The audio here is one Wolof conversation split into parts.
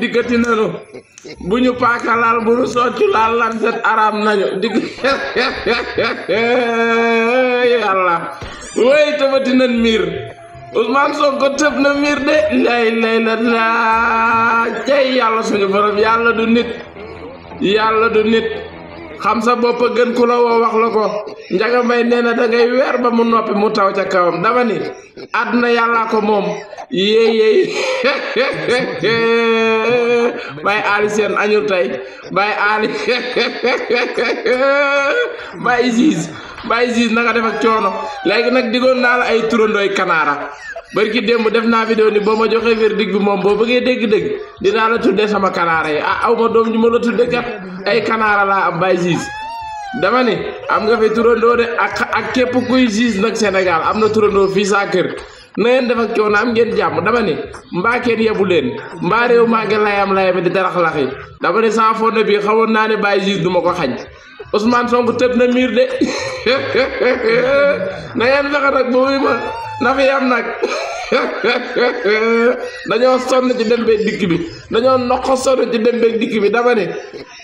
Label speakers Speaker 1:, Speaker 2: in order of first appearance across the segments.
Speaker 1: dikkati nanu bu ñu paaka laal bu nu soccu laal lan set aram nañu yàlla way tabati nan miir Ousmane Sonko tëb na miir de lay la cey yàlla suñu borom yàlla du nit xam sa bopp gën ku la woo wax la ko Njaga Mbay nee na da ngay weer ba mu noppi mu taw ca kawam dama ni àdduna yàllaa ko moom yéey Baye Ali seen añul tey Baye Ali Baye Ziz na nga def ak coono léegi nag digoon naa la ay turandooy kanaara barki démb def naa vidéo ni boo ma joxee verdict bi moom boo bëggee dégg-dégg dinaa la tuddee sama kanaara yi aw ma doom ñu ma la tuddee kat ay kanaara laa am Baye Ziz dama ni am nga fi turandoo de ak képp kuy Ziz nag Sénégal am na turandoo fii saa kër na ngeen def ak coono am ngeen jàmm dama ni mbaa kenn yebu leen mbaa réew maa ngi layam di darax-laxi dama ni sans fonde bi xawoon naa ne Baye Ziz du ma ko xañ Ousmane Sonko tëb na miir de na ngeen fexe nag boobu ma na fi am nag dañoo sonn ci dem beeg dikk bi dañoo noqo sonn ci dem beeg dikk bi dama ne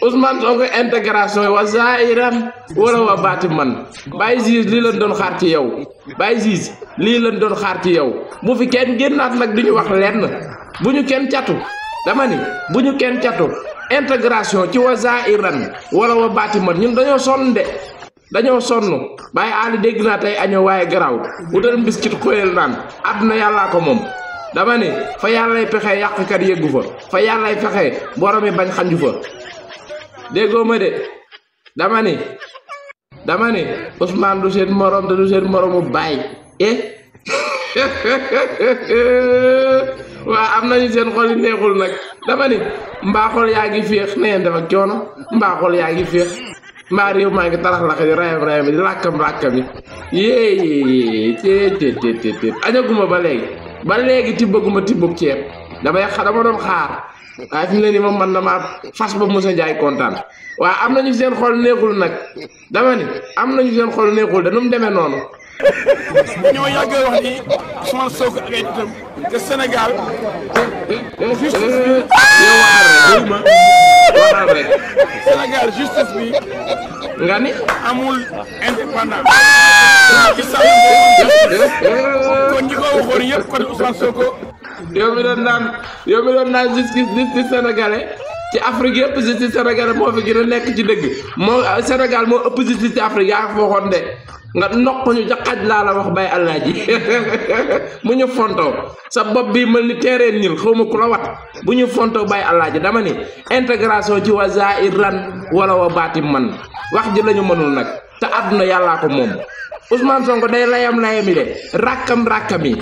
Speaker 1: Ousmane Sonko intégration wa zaahiran wala wa baatinan Baye Ziz lii lañ doon xaar ci yow Baye Ziz lii lañ doon xaar ci yow bu fi kenn génnaat nag du ñu wax lenn bu ñu kenn catu dama ni bu ñu kenn catu intégration ci wa zaahiran wala wa baatinan ñun dañoo sonn de dañoo sonn Baye Ali dégg naa tey añoo waaye garaaw wutal mbiskit xóoyal naan àdduna yàllaa ko moom dama ne fa yàllay pexe yàqkat yëggu fa yàllay fexe boromi bañ xanju fa déggoo ma de dama ne Ousmane du seen morom te du seen moromu Baye waa am nañu seen xol yi neexul nag dama ne mbaa xol yaa ngi féex na ngeen def ak coono mbaa xol yaa ngi féex mbaa réew maa ngi tarax lax di rayam di làkkam yéey té añaguma ba léegi tibbaguma tibbub ceeb dama doon xaar waaye fi mu ne nii moom man dama fas ba Moussa Ndiaye kontaan waaw am nañu seen xol neexul nag dama ni am nañu seen xol neexul de nu mu demee noonu
Speaker 2: ñoo yàgg wax ni Ousmane Sonko ak ay itam que Sénégal
Speaker 1: waxal rek
Speaker 2: Sénégal justice bi
Speaker 1: nga ni
Speaker 2: amul indépendance kon ñi ko waxoon yëpp kon Ousmane Sonko
Speaker 1: yow mi doon naan justice sénégalais ci Afrique yëpp justice sénégalais moo fi gën a nekk ci dëgg moo Sénégal moo ëpp justice ci Afrique yaa ko waxoon de nga noq ñu jaqaj laa la wax Baye Alaaji mu ñu fontoo sa bopp bi mel ni terrain ñil xaw ma ku la wat bu ñu fontoo Baye Alaaji dama ni intégration ci wa zaahiran wala wa baatinan wax ji lañu mënul nag te àdduna yàllaa ko moom Ousmane Sonko day layam-layami de rakkam-rakkami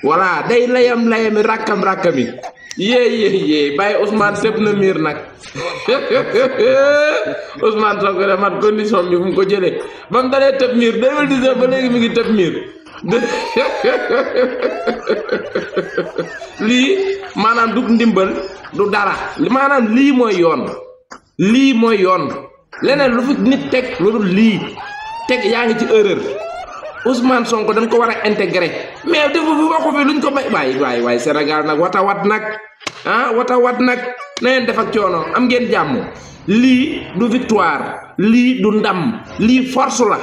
Speaker 1: voilà day layam-layami rakkam-rakkami yéey Baye Ousmane tëb na miir nag Ousmane Sonko de man condition bi fu mu ko jëlee ba mu dalee tëb miir 2019 ba léegi mi ngi tëb miir lii maanaam du ndimbal du dara maanaam lii mooy yoon leneen lu fi nit teg lu dul lii teg yaa ngi ci erreur Ousmane Sonko dañ ko war a intégrer mais defu fi waxu fi luñ ko bay waay Sénégal nag wata wat nag na ngeen def ak coono am ngeen jàmm lii du victoire lii du ndam lii force la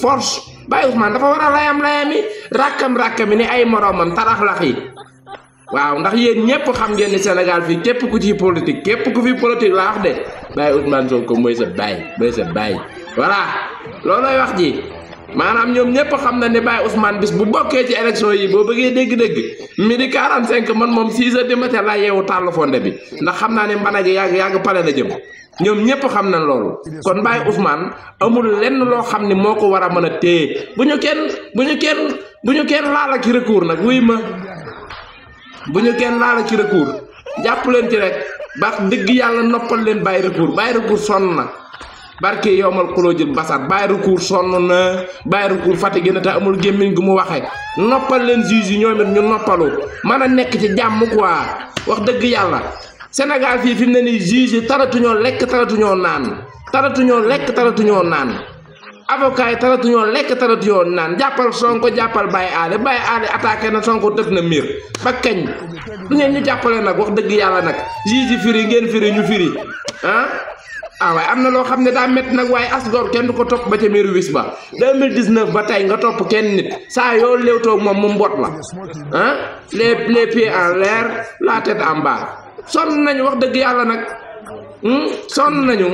Speaker 1: force Baye Ousmane dafa war a layam-layami rakkam-rakkami ni ay moromam taraxlax yi waaw ndax yéen ñëpp xam ngeen ni Sénégal fii képp ku ci politique képp ku fi politique laa wax de Baye Ousmane Sonko mooy sa baay voilà loolooy wax ji maanaam ñoom ñëpp xam na ne Baye Ousmane bis bu bokkee ci élection yi boo bëggee dégg-dégg midi 45 man moom 6 heures du matin laa yeewu tàll fonde bi ndax xam naa ne mbana gi yàgg pale la jëm ñoom ñëpp xam na loolu kon Baye Ousmane amul lenn loo xam ne moo ko war a mën a téye bu ñu kenn laala ci recours nag wuy ma bu ñu kenn laala ci recours jàpp leen ci rek ba dëgg yàlla noppal leen Baye recours sonn na barke yowmal xuloo jël basat Baye recours sonn na Baye recours fatigué na te amul gémmiñ gu mu waxee noppal leen juge yi ñoom it ñu noppalu mën a nekk ci jàmm quoi wax dëgg yàlla Sénégal fii fi mu ne nii juge yi taratuñoo lekk taratuñoo naan avocat yi talatuñoo lekk talatuñoo naan jàppal Sonko jàppal Baye Alé attaqué na Sonko tëf na miir ba kañ du ngeen ñu jàppale nag wax dëgg yàlla nag juge firi ngeen firi ñu firi waaye am na loo xam ne daa métti nag waaye asgor kenn du ko topp ba ca miiru wis ba 2019 ba tey nga topp kenn nit saa yoo léewtoog moom mu mbot la les pieds en l'air la tête en bas sonn nañu wax dëgg yàlla nag sonn nañu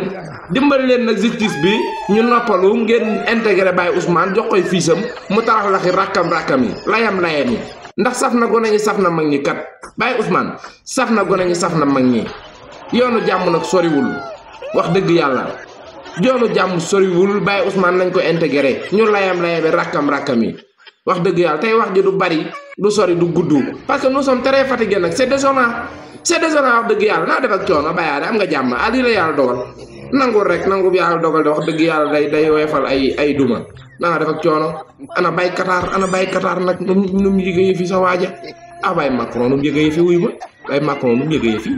Speaker 1: dimbali leen nag justice bi ñu noppalu ngeen intégré Baye Ousmane jox koy fiisam mu tarax laxi rakkam yi layam yi ndax saf na gone ñi saf na mag ñi kat Baye Ousmane saf na gone ñi saf na mag ñi yoonu jàmm nag soriwul wax dëgg yàlla yoonu jàmm soriwul Baye Ousmane nañ ko intégré ñu layam bi rakkam yi wax dëgg yàlla tey wax ji du bari du sori du gudd parce que nous sommes très fatigués nag c'est désolant wax dëgg yàlla naa def ak coono Baye Alé am nga jàmm lii la yàlla dogal nangul rek nangu bi yàlla dogal de wax dëgg yàlla day weefal ay duma naa def ak coono ana Baye Qatar nag nu mu yëgee fi sa waaja Baye Macron nu mu yëgee fi wuy ma Baye Macron nu mu yëgee fi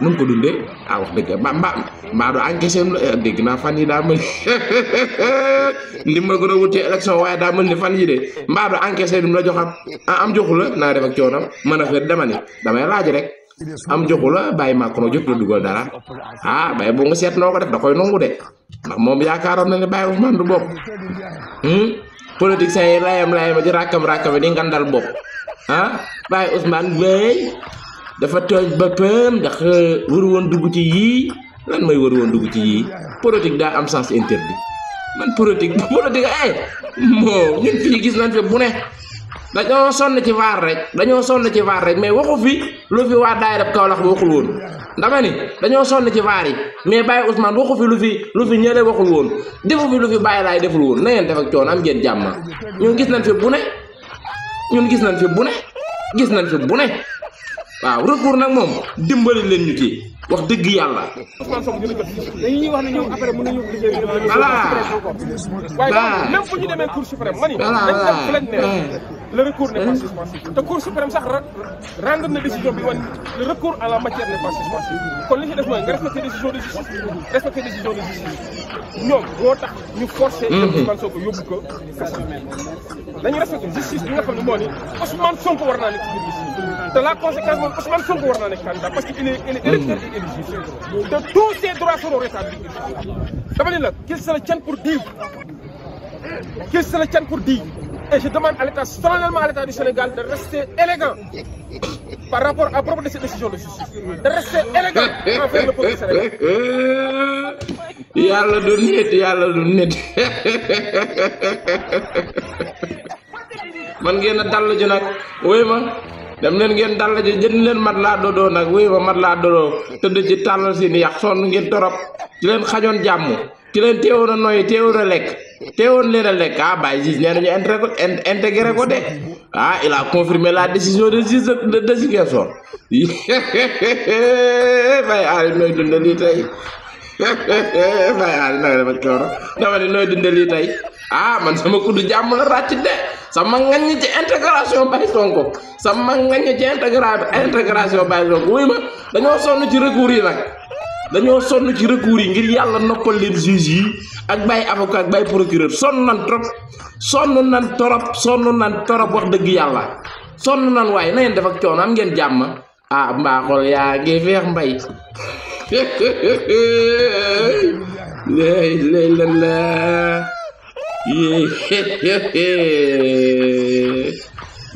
Speaker 1: nu mu ko dundee wax dëgg mbaa du encaissé dégg naa fan yi daa mel ndimbal ko doon wutee élection waaye daa mel ni fan yi de mbaa du encaissé du mu la joxam am joxu la naa def ak coono mën a fer dama ne damay laaj rek am joxu la Baye Macron jot la dugal dara Baye bu nga seet noo ko def da koy nangu de ndax moom yaakaaroon na ne Baye Ousmane du bopp politiciens yi layam di rakkam di ngandal bopp Baye Ousmane bay dafa tooñ boppam ndax waru woon dugg ci yii lan mooy waru woon dugg ci yii politique daa am sens interdit man politique moo ñun fii gis nañ fi bu ne dañoo sonn ci vaar rek mais waxu fi lu fi waa daayira Kaolack waxul woon dama ni dañoo sonn ci vaar yi mais Baye Ousmane waxu fi lu fi ñële waxul woon defu fi lu fi Baye Laay deful woon na ngeen def ak coono am ngeen jàmm ñun gis nañ fi bu ne waaw recours nag moom dimbali leen ñu ci wax dëgg yàlla.
Speaker 2: Ousmane Sonko dina jot dañuy wax ne ñoom après mën nañu liggéey. waaye même bu ñu demee cour suprême mani dañ def plénière le recours n'est pas suspensif te cour suprême sax rendre na décision bi wan le recours en la matière n'est pas suspensif kon li ci def mooy nga respecter décision de justice ñoom moo tax ñu forcer Ousmane Sonko yóbbu ko kaso dañu respecter justice bi nga xam ne moo ni Ousmane Sonko war naa nekk ci biir justice te la conséquence moom Ousmane Sonko war naa nekk candidat parce que il est électeur et éligible te tous ses droits seront rétablis dama ne nag qu'il se le tienne pour dire et je demande à l'État, solennellement à l'État du Sénégal de rester élégant par rapport à propos de cette décision de justice, de rester élégant envers le peuple sénégalais.
Speaker 1: Yàlla du nit man ngeen a dall ji nag wéy ma dem leen ngeen dall ji jënd leen mat laa dodoo nag wéy ma mat laa dodoo tëdd ci tàllal seen yàq sonn ngeen torop ci leen xajoon jàmm ci leen teewoon a noyyi teewoon a lekk teewoon leen a lekk Baye Ziz nee nañu intégré ko de il a confirmé la décision de juge de Ziguinchor Baye Alé nooy dundal lii tey Baye Alé nag dama cooro dama ne nooy dundal lii tey man sama kuddu jàmm la ràcc de sama ngañ ci intégration Baye Sonko sama ngañ ci intégration Baye Sonko wuy ma dañoo sonn ci recours yi nag dañoo sonn ci recours yi ngir yàlla noppal leen juge yi ak Baye avocat ak Baye procureur sonn nan torop wax dëgg yàlla sonn nan waaye na ngeen def ak coono am ngeen jàmm mbaaxol yaa ngi feex mbay lay la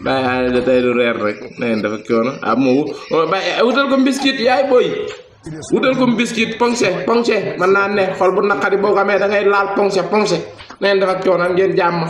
Speaker 1: Baye Alé da tey du reer rek na ngeen def ak coono moo Baye wutal ko biscuit yaay booy wutal ko biscuit poncé mën naa ne xol bu naqari boo ko amee da ngay laal poncé na ngeen def ak coono am ngeen jàmm